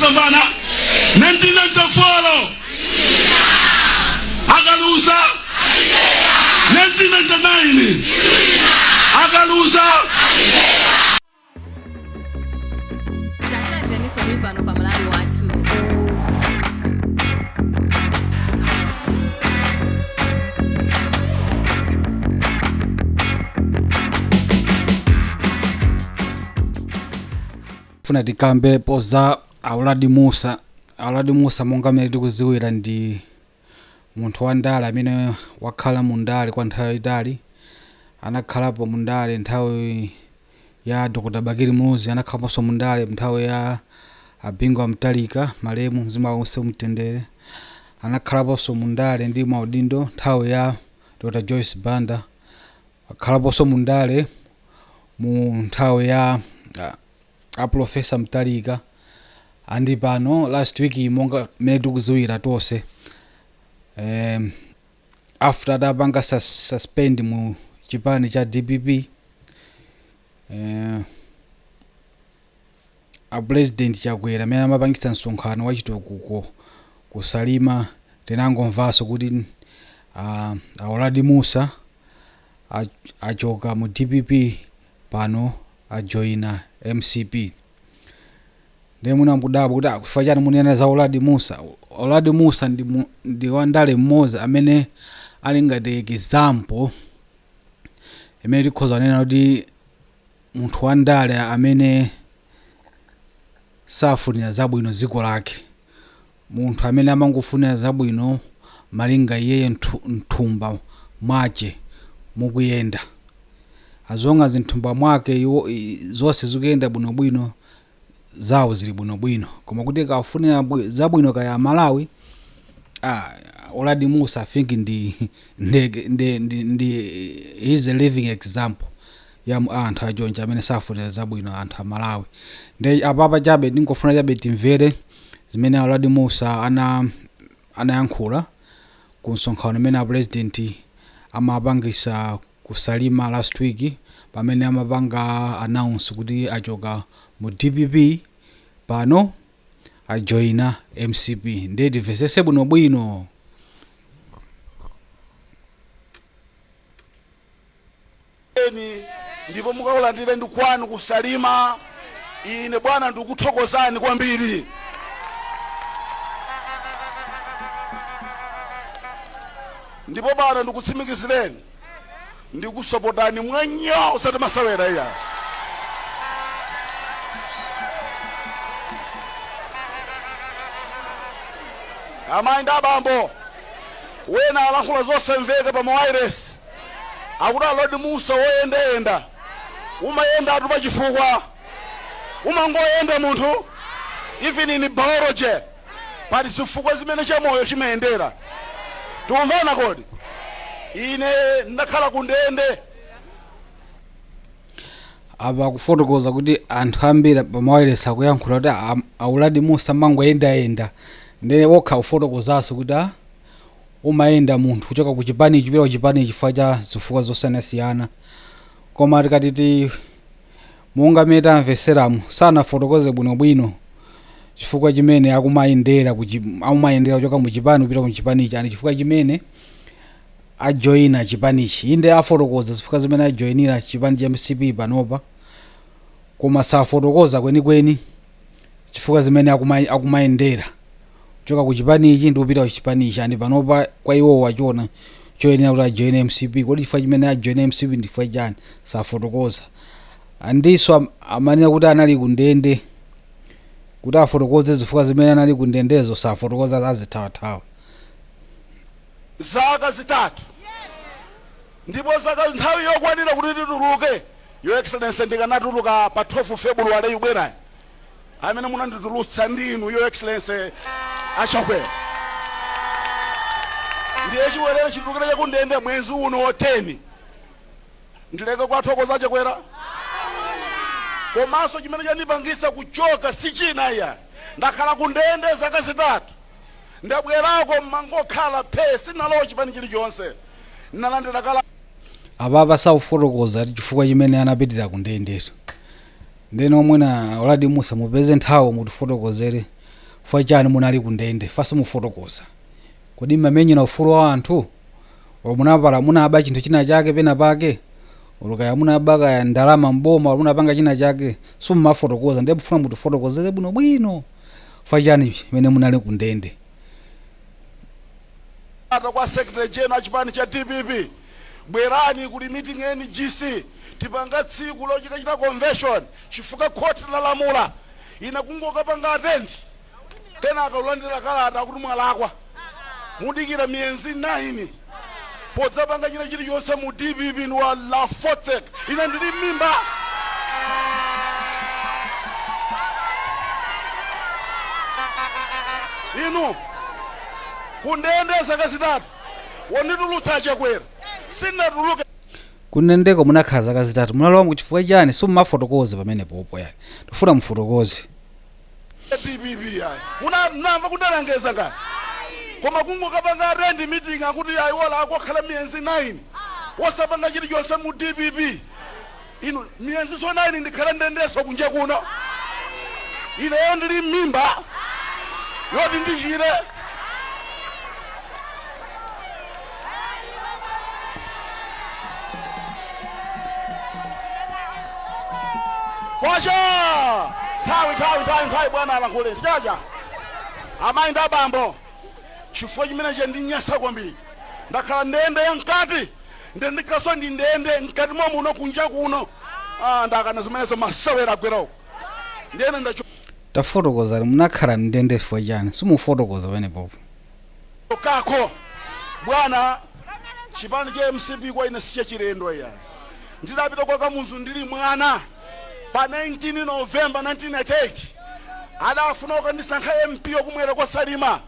Timvana 1994 akaluza, 1999 akaluza. Talandireniso pano pa Malawi Wathu. Funa tikambe poza a Uladi Mussa. A Uladi Mussa, monga mmene tikuziwira, ndi munthu wa ndale amene wakhala mu ndale kwa nthawi yayitali. Anakhalapo mu ndale nthawi ya Dr Bakili Muluzi, anakhalaponso mu ndale nthawi ya a Bingu Mutharika, malemu, mzimu wawo uuse mtendere. Anakhalaponso mu ndale ndi maudindo nthawi ya Dr Joyce Banda, akhalaponso mu ndale mu nthawi ya a Professor Mutharika. And pano last week, monga mmene tikuziwira tonse, after atapanga suspend mu chipani cha DPP, a President Chakwera amene amapangitsa msonkhano wa chitukuko ku Salima, tinangomvanso kuti a Uladi Mussa achoka mu DPP, pano ajoyina MCP. Ndiye mwina mukudabwa kuti akufa chani munena za Uladi Mussa. Uladi Mussa ndi wandale mmodzi amene ali ngati example imene tikhoza kunena kuti munthu wandale amene safunira zabwino dziko lake, munthu amene amangofunira zabwino malinga iyeyo mthumba mwace mukuyenda. As long as mthumba mwake iwo zonse zikuyenda bwinobwino, zawo zili bwinobwino, koma kuti kafunira zabwino kaya Malawi, Uladi Mussa, I think ndi he's a living example ya anthu achoncho amene safunira zabwino anthu a Malawi. Ndi apapa chabe ndingofuna chabe timvere zimene Uladi Mussa anayankhula ku msonkhano umene a President amapangisa ku Salima last week, pamene amapanga announce kuti achoka mu DPP, pano ajoyina MCP. Ndiye timvesese bwinobwino. Eni ndipo mukakulandire ndi kwanu ku Salima. Ine bwana ndikuthokozani kwambiri. Ndipo bwana ndikutsimikizireni, ndikusapotani mwanyo, usati masewera iya. Amayi ndi abambo, wena alankhula zosamveka pa mawayilesi, akuti a Uladi Mussa woyendayenda. Umayenda atu pachifukwa, umangoyenda munthu? Even in biology pali zifukwa zimene chamoyo chimayendera. Tikumvana kodi? Ine ndakhala ku ndende. Apa kufotokoza kuti anthu ambiri pamawayilesi akuyankhula kuti a Uladi Mussa amangoyendayenda. Ndiye okha kufotokozanso kuti umayenda munthu kuchoka ku chipanichi kupita ku chipanichi chifukwa cha zifukwa zosiyanasiyana. Koma tikati ti monga mmene tamveseramu, sanafotokoze bwinobwino chifukwa chimene akumayendera akumayendera kuchoka mu chipani kupita ku chipanichi, ani chifukwa chimene ajoyina chipanichi. Inde, afotokoza zifukwa zimene ajoyinira chipani cha MCP panopa, koma safotokoza kwenikweni chifukwa zimene akumayendera kuchoka ku chipanichi ndi kupita ku chipanichi. And panopa kwa iwo wachiona choyenera kuti ajoyine MCP. Kodi chifukwa chimene ajoyine MCP ndi chifukwa chani? Safotokoza. Andiso amanena kuti anali ku ndende, kuti afotokoze zifukwa zimene anali ku ndendezo safotokoza, azithawathawa. Zaka 3, ndipo zaka nthawi yokwanira kuti tituluke, Your Excellency, ndikanatuluka pa 12 February ibwerayi. Amene munanditulutsa ndinu, Your Excellency Achakwera. Ndiye chiwerere chitulukire chakundende mwezi uno wa 10, ndileke kwathokoza Achakwera? Komanso chimene chandipangitsa kuchoka si china iya, ndakhala kundende zaka 3, ndabwerako mmangokhala phe, sinalowa chipani chilichonse, nalandira kala. Apapa sakufotokoza chifukwa chimene anapitira ku ndendeto. Ndeno mwina Uladi Musa mupeze nthawi mutifotokozere chifukwa chani munali kundende fasi mufotokoza. Kodi mmamenyera ufulu wa anthu? Olo munapala munaba chinthu china chake pena pake? Olo kaya munaba kaya ndalama mboma, olo munapanga china chake, simumafotokoza. Ndiye mufuna mutifotokozere bwinobwino chifukwa chani chimene munali kundende. Ata kwa secretary general achipani cha DPP, bwerani kuli meeting NGC, tipanga tsiku lochitachita convention chifukwa khoti lalamula. Ine kungokapanga attend, kenaka ulandira kalata kuti mwalakwa, mudikira miyezi 9 podzapanga china chilichonse mu DPP. Ni wa la fotsek, ine ndili m'mimba. Inu kundende zaka 3, wonditulutsa Chakwera, sindinatuluke. Kundendeko munakhala zaka 3, munalowa chifukwa chani? Simumafotokoza pamene popo yani, tifuna mufotokoze. DPP yani munamva kundalangeza ngati, koma kungokapanga attend meeting akuti ayiwola akokhala miyezi 9 wosapanga chilichonse mu DPP. Inu miyezi so 9 ndikhala ndendeso kunja kuno, ineyo ndili m'mimba yoti ndichire. Kwacha nthawi nthawi nthawi nthawi bwana alankhule ndichacha. Amayi ndi abambo, chifukwa chimenechi ndinyasa kwambiri. Ndakhala ndende ya mkati, nde ndikhaso ndi ndende mkati mwa muno, kunja kuno. Ah, ndakana zimenezo, masewera agwera uko ndiyene Tafotokozani, munakhala mndende chifukwa chani? Simufotokoza pamene popo. Ndachokako bwana. Chipani cha MCP kwa ine sichachilendo iya. Ndidapita kwa Kamuzu ndili mwana pa 19 November 1988, adafuna kukandisankha MP okumwera kwa Salima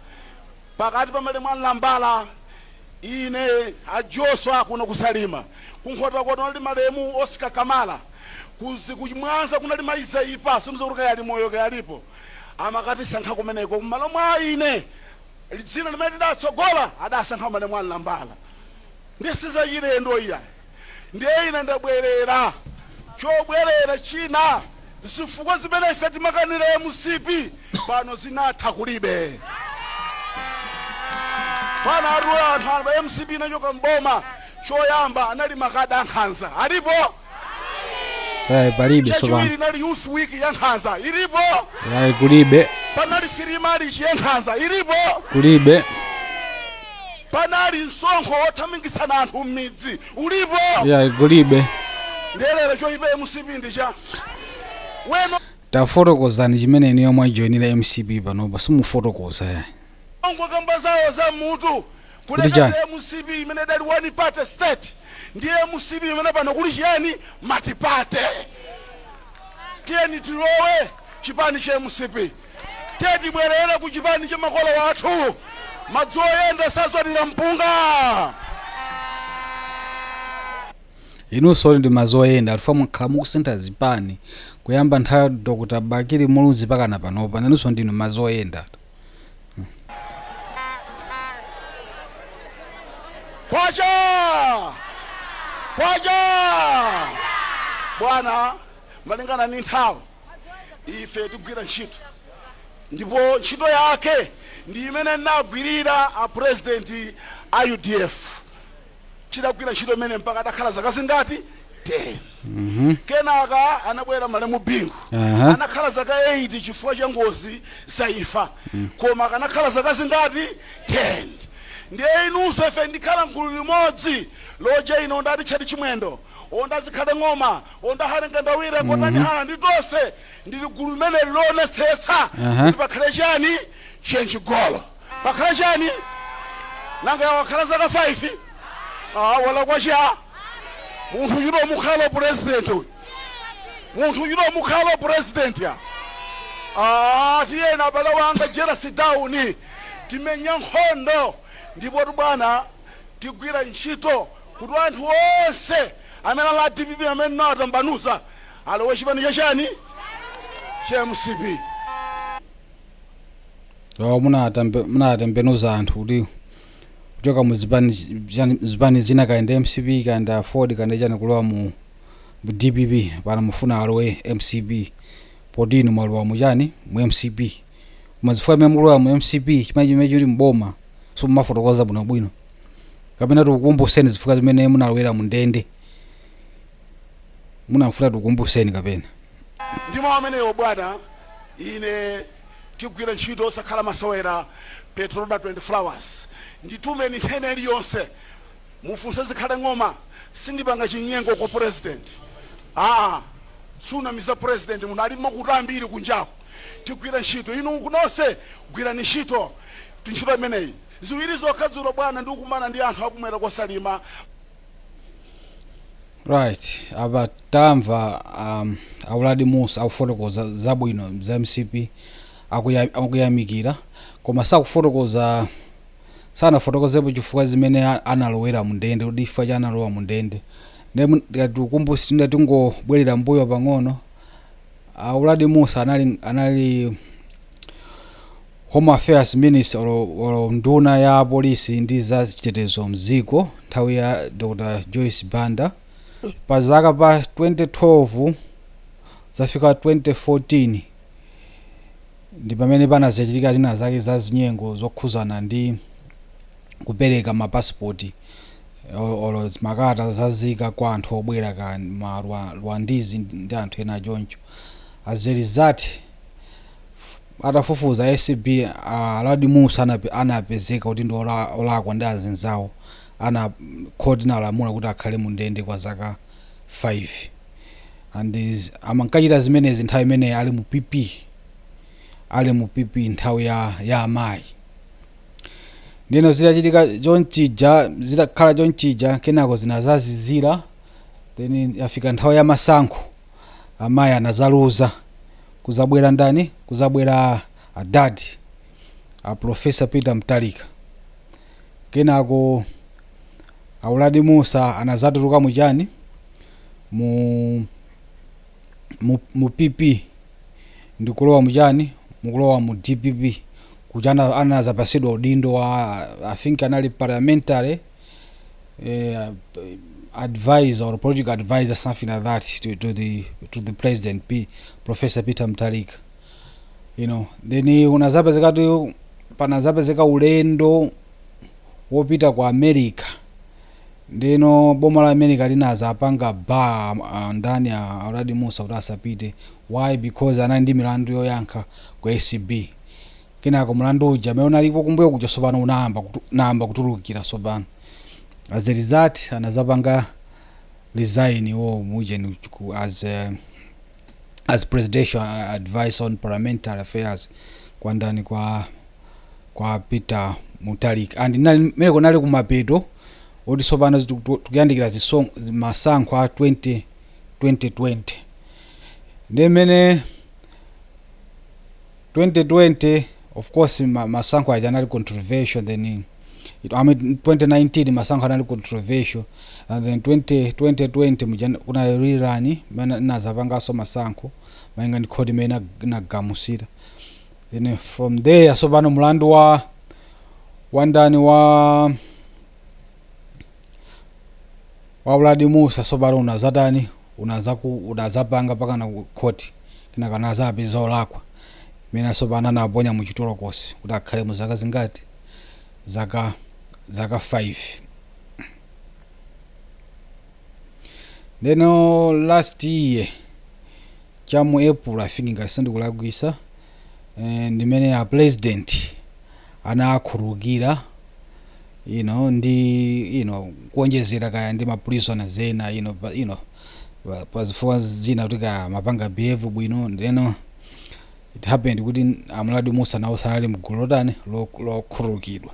pakati pa malemu Alambala, ine ajoswa kuno kusalima. Kunkhota kunali malemu Oscar Kamala, kuzi kumwanza kunali Maizaipa, sindizokuti kayali moyo kayalipo. Amakatisankha kumeneko, mmalo mwa ine dzina limene lidatsogola adasankha malemu Alambala. Ndisizachilendo iya. Ndiye ine ndabwerera, chobwerera china, zifukwa zimene ife timakanira MCP pano zinatha, kulibe. Pano atuwa anthu aba MCP inachoka mboma, choyamba anali makada ankhanza, alipo? Ayi, palibe. Chachiwiri Sopano inali youth week ya nkhanza, ilipo? Ayi, kulibe. Panali free march ya nkhanza, ilipo? Kulibe. Panali msonkho wothamangitsana anthu m'midzi, ulipo? Ayi, kulibe. Ndiyelero choyipa MCP ndicha weno. Tafotokozani chimene iniyo mwajoyinira MCP panopa, simufotokoza yayi. Ngwa kamba zawo za mutu. Kuti chani? Kuleka MCP imene idali one party state ndiye MCP imene pano kuli chiyani? Multiparty. Tiyeni tilowe chipani cha MCP, tiye tibwerere ku chipani cha makolo wathu. Madzi oyenda sazwalira mpunga. Inunso ndi madzi oyenda, atifa mukhala mukusintha zipani kuyamba nthawi ya Dr Bakili Muluzi pakana panopa, nanunso ndinu madzi oyenda. Kwacha kwacha bwana, malingana ndi nthawi ife tigwira ntchito, ndipo ntchito yake ndi imene nagwirira a president a UDF. Tidagwira ntchito imene mpaka adakhala zaka zingati? 10. Kenaka anabwera malemu Bingu. Anakhala zaka 8 chifukwa cha ngozi zaifa, koma akanakhala zaka zingati? 10. Ndiye inunso ife ndikhala mgulu limodzi loja ino ndati Chati Chimwendo, onda Zikhale Ng'oma, onda Hale Ngandawire, Kotani Hara ndi tonse, ndili gulu limeneli loonetsetsa kuti pakhale chani? Change goal. Pakhale chani? Nanga wakhala zaka 5, ah, wala kwacha munthu yudo mukhalo president uyu, munthu yudo mukhalo president ya. Ah, tiyena abale wanga, jealousy down, timenya nkhondo. Ndipo bwana tigwira ntchito kuti anthu onse amene ali a DPP amene nawatambanuza alowe chipani chachani? Cha MCP. Awo munatembenuza anthu kuti kuchoka mu zipani zipani zina, kayenda MCP, kayenda Ford, kayenda chani, kulowa mu Mu DPP, pano mufuna alowe MCP, poti inu mwalowa muchani, mu MCP. Koma zifukwa imene mukulowa mu MCP, chimene chili mboma, so mumafotokoza bwinobwino, kapena tikukumbuseni zifukwa zimene munalowera mu ndende? Munafuna tikukumbuseni kapena? Ndi mawu amenewo, bwana, ine tigwira ntchito osakhala masewera. Petroda 24 hours, nditumeni nthena iliyonse, mufunse Zikhale Ng'oma. Sindipanga chinyengo kwa president. Aa, sunamiza president, munthu ali makutu ambiri kunjaku. Tigwira ntchito, inu nonse gwirani ntchito, ntchito imeneyi. Ziwiri zokha, dzulo, bwana, ndikukumana ndi anthu akumwera kosalima. Right, apa tamva a Uladi Musa akufotokoza zabwino za MCP, akuyamikira, koma sakufotokoza, sanafotokozepo chifukwa zimene analowera mu ndende, kuti chifukwa cha analowa mu ndende. Ndikukumbusira, tingobwerera mbuyo pang'ono, a Uladi Musa anali Home Affairs Minister olo nduna ya polisi ndi za chitetezo mdziko nthawi ya Dr Joyce Banda, pa zaka pa 2012 zafika 2014, ndi pamene panazichitika zina zake za zinyengo zokhuzana ndi kupereka mapasipoti olo makalata zazika kwa anthu obwera ka ma Rwandese ndi anthu ena choncho. As a result, atafufuza ACB, Aladi Musa anapezeka kuti ndi olakwa ndi azinzawo. Ana khoti inalamula kuti akhale mu ndende kwa zaka 5, and amankachita zimenezi nthawi imeneyi ali mu PP, ali mu PP nthawi ya amayi. Ndino zitachitika chonchija, zitakhala chonchija, kenako zinazazizira. Then yafika nthawi ya masankho, amayi anazaluza, kuzabwera ndani? Kuzabwera adadi, a Professor Peter Mutharika. Kenako a Uladi Musa anazatuluka muchani, mu PP, ndikulowa muchani, mukulowa mu DPP, kuti anazapasidwa udindo wa, I think, anali parliamentary advisor or political advisor, something like that, to the president, Professor Peter Mutharika. Then unazapezeka kuti panazapezeka ulendo wopita ku America. Ndino boma la America linazapanga bar ndani, a Uladi Musa, kuti asapite. Why? Because anali ndi milandu yoyankha ku ACB. Kenako mlandu uja amene unalipo kumbuyo kuja sopano unayamba kutulukira sopano. As a result, anazapanga resign wo mujeni as presidential advice on parliamentary affairs kwa ndani, kwa Peter Mutharika. And mene kunali kumapeto oti sopano tikuyandikira masankho a 20 2020. Ndi mmene 2020, of course, masankho aja anali controversial. Then I mean, 2019 masankho anali controversial, and then 2020 muja kuna rerun mene inazapanganso masankho malinga ndi khoti imene inagamusira. Then from there sopano mulandu wa ndani, wa Uladi Musa, sopano unazatani, unazapanga pakana ku khoti, kenaka anazapeza olakwa, imene sopano anaponya muchitolokosi kuti akhale mu zaka zingati, zaka 5. Then last year chamu April, I think, ngati sindikulakwisa, ndimene a president anakhululukira ndi kuonjezera kaya ndi ma prisoners ena pa zifukwa zina kuti kaya mapanga behave bwino. Ndeno it happened kuti a Uladi Musa nawo sanali mgulu lotani, lokhululukidwa.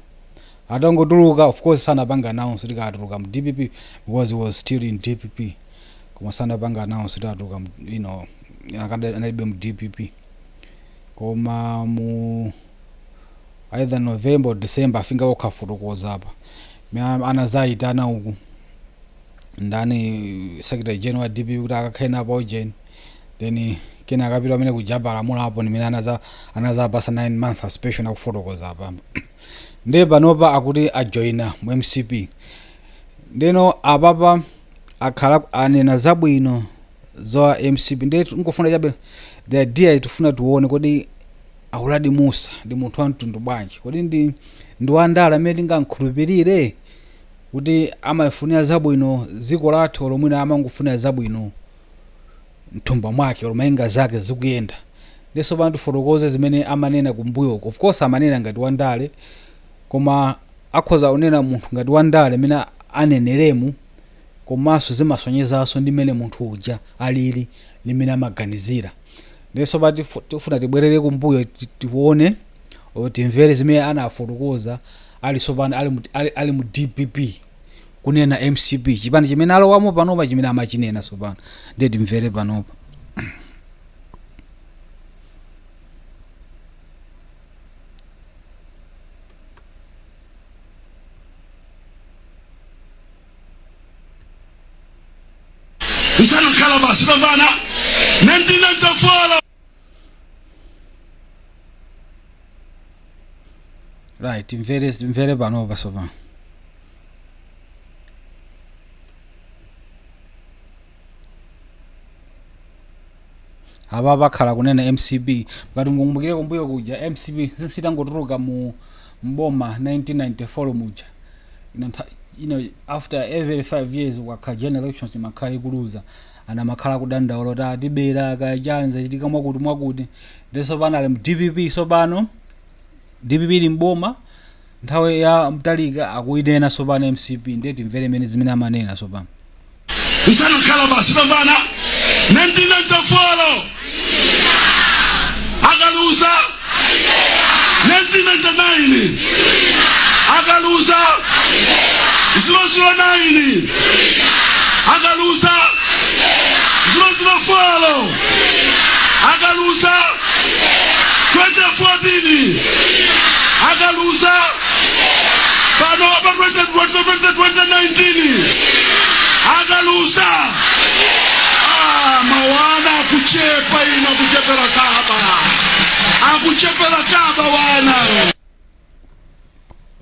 Atangotuluka, of course sanapanga announce kuti atuluka mu DPP, because he was still in DPP, koma sanapanga announce kuti atuluka analibe mu DPP. Koma mu either November or December, afinga okhafotokoza apa, anazayitana uku ndani, secretary general wa DPP, kuti akakhale napo ujeni. Then kena akapita amene kujaba alamulapo, ndimene anazapasa 9 month suspension, akufotokoza apa. Ndiye panopa akuti ajoina mu MCP. Ndeno apapa akhala anena zabwino. Za MCP, ndiye ngofuna chabe the idea, tifuna tione kodi a Uladi Musa ndi munthu wa mtundu bwanji? Kodi ndi wandale amene tingamkhulupirire kuti amafunira zabwino dziko lathu, olo mwina amangofunira zabwino mthumba mwake, olo malinga zake zikuyenda? Ndiso pano tifotokoze zimene amanena kumbuyoko. Of course amanena ngati wandale, koma akhoza kunena munthu ngati wandale amene aneneremu, komanso zimasonyezanso ndi mmene munthu uja alili ndi mmene amaganizira. Ndiso pa tifuna tibwerere kumbuyo, tione or timvere zimene anafotokoza ali sopano ali mu DPP, kunena MCP, chipani chimene alowamo panopa, chimene amachinena sopano. Ndiye timvere panopa. Nsanakhala basi pambana 1994. Right, timvere panopa sopano. Apa pakhala kunena MCP. Ngati mukumbukire kumbuyo kuja, MCP sitangotuluka mu mboma 1994 muja, after every 5 years ukakhala general elections imakhala ikuluza, ana makhala kudandaula kuti atibera, kachanza chitika mwakuti mwakuti. Ndiso pano ali mu DPP. Sopano DPP ili mboma nthawi ya Mtalika, akuinena sopano MCP. Ndiye timvere imene zimene amanena sopano. Nsanakhala basi pambana 1994, akaluza 1999, akaluza 009, akaluza 004, akaluza 2014, akaluza pano pa 2019, akaluza. Ah, mawana akuchepa, ino akuchepera kaba, akuchepera kaba wana.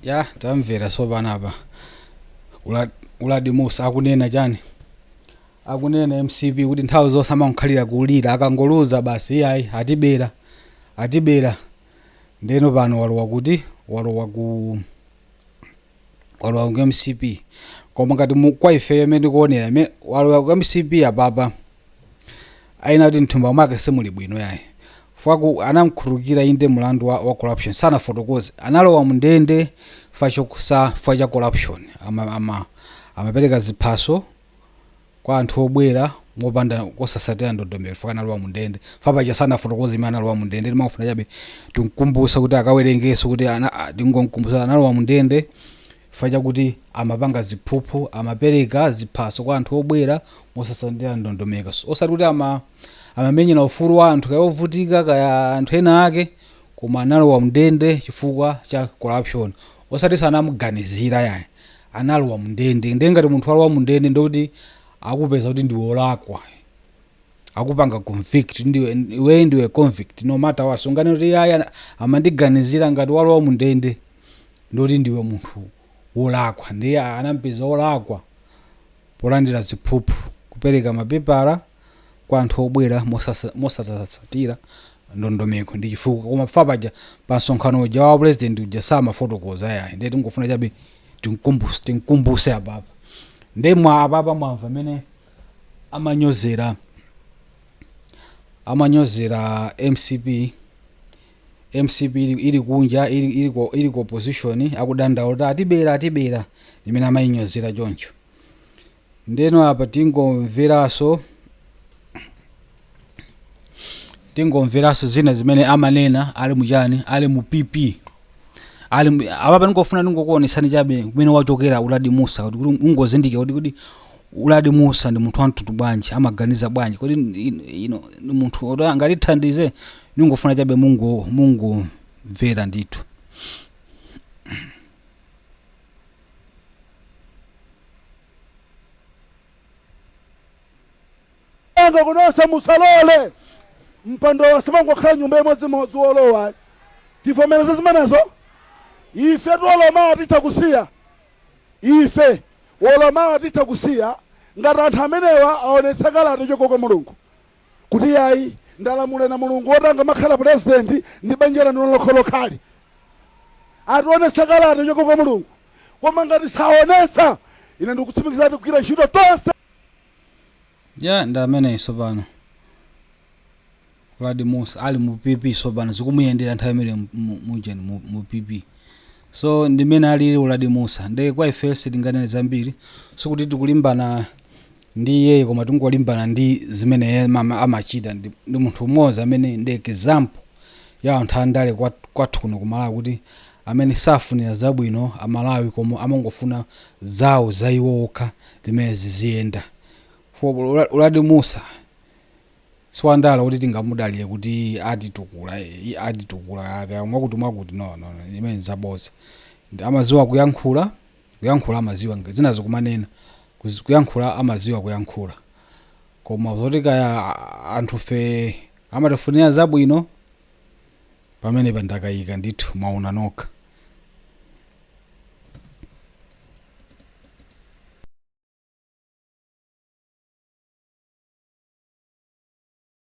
Ya, tamvera sopano apa Uladi Musa akunena chani? Akunena MCP kuti nthawi zonse amankhalira kulira, akangoluza basi, iyayi, atibera, atibera. Ndeno pano walowa kuti walowa ku MCP. Koma ngati kwa ife imene ndikuonera, walowa ku MCP apapa, aina kuti mthumba mwake simuli bwino yayi. Faku anamkhululukira inde mulandu wa corruption, sanafotokoze. Analowa mundende fa chokusa fa cha corruption, amapereka ziphaso kwa anthu obwera mopanda kosasatira ndondomeko, faka analowa mundende. Fapaja sanafotokoze imene analowa mundende. Timafuna chabe tinkumbusa kuti akawerengeso kuti tingomkumbusa analowa mundende fa chakuti amapanga ziphuphu, amapereka ziphaso kwa anthu obwera mosasatira ndondomeko, osati kuti amamenyera ufulu wa anthu kaya ovutika kaya anthu ena ake, koma analowa mndende chifukwa cha corruption, osati sanamuganizira yayi. Analowa mndende. Ndiye ngati munthu alowa mundende, ndikuti akupeza kuti ndi wolakwa, akupanga convict, ndiwe iwe ndiwe convict no matter what. Sungane kuti yaya amandiganizira. Ngati walowa mundende, ndoti ndiwe munthu wolakwa. Ndiye anampeza wolakwa polandira ziphuphu, kupereka mapepala kwa anthu obwera mosasatira ndondomeko, ndi chifukwa. Koma paja pa msonkhano uja wa president uja samafotokoza yayi. Ndiye tingofuna chabe tinkumbuse apapa. Ndiye mwa apapa mwamva amene amanyozera MCP. MCP ili kunja, ili ku opposition, akudandaula kuti atibera, atibera, imene amayinyozera choncho. Ndeno apa tingomveranso zina zimene amanena ali muchani, ali mu PP, apapa ndingofuna ndingokuonesani chabe kumene wachokera Uladi Musa, kuti ungozindikira kuti Uladi Musa ndi munthu wamtundu bwanji, amaganiza bwanji, kuti ino ndi munthu oti angatithandize. Ndingofuna chabe mungomvera ndithu. Anga kunonse musalole mpando wasimangokhala nyumba imodzimodzi wolowa. Tivomereze zimenezo? Ife tioloma titha kusiya, ife woloma titha kusiya. Ngati anthu amenewa aonetsa kalata yochoka kwa Mulungu kuti yayi, ndalamula na Mulungu wotanga makhala president ndi banja lanu lokhalokhali, ationetsa kalata yochoka kwa Mulungu. Koma ngati saonetsa, ine ndikutsimikiza kugwira ntchito tonse. Ya, ndi ameneyi sopano Uladi Musa ali mu PP. Sopano zikumuyendera nthawi imene mujeni mu PP. So ndimene alili Uladi Musa. Ndi kwa ife sitinganene zambiri, sikuti tikulimbana ndi iyeyo, koma tingolimbana ndi zimene iye amachita. Ndi munthu umodzi amene ndi example ya anthu andale kwathu kuno kumalawi, kuti amene safunira zabwino Amalawi, koma amangofuna zawo za iwo okha zimene ziziyenda. For Uladi Musa siwandala kuti tingamudalire kuti atitukula, atitukula aka mwakuti mwakuti. No, no, no, imene zaboza. Amaziwa kuyankhula, kuyankhula amaziwa, zina zikumanena kuyankhula amaziwa kuyankhula, koma zoti kaya anthufe amatifunira zabwino, pamene pandakayika ndithu. Mwaona nokha.